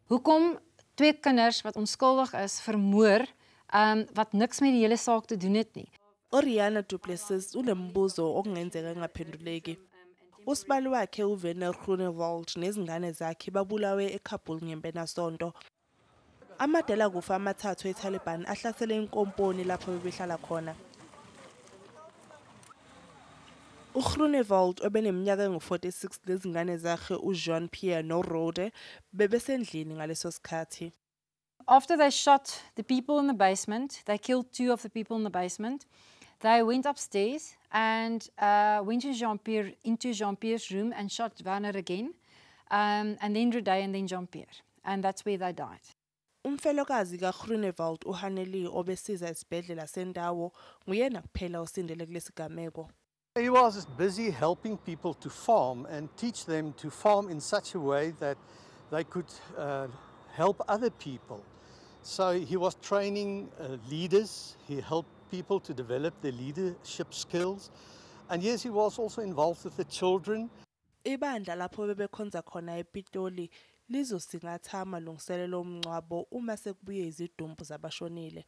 Hoekom twee kinders wat onskuldig is vermoor, wat niks met die hele saak te doen het nie. Oriana Du Plessis unembuzo okungenzeka engaphenduleki. Usibali wakhe uWerner Groenewald nezingane zakhe babulawe eKabul ngempelasonto. Amadela kufa amathathu eTaliban ahlasele inkomponi lapho bebehlala khona. uGroenewald obeneminyaka engu-46 nezingane zakhe uJean-Pierre noRode bebesendlini ngaleso sikhathi. After they shot the people in the basement, they killed 2 of the people in the basement. They went upstairs and went to into Jean-Pierre's room and shot Werner again, and then Rode and then Jean-Pierre. And that's where they died. Umfelokazi kaGroenewald uHaneli obesiza esibhedlela sendawo nguyena kuphela osindele kulesigameko. He was busy helping people to farm and teach them to farm in such a way that they could help other people. So he was training leaders, he helped people to develop their leadership skills, and yes, he was also involved with the children. Ibandla lapho bebekhonza khona ePitoli lizosingatha amalungiselelo omngcwabo uma sekubuye izidumbu zabashonile.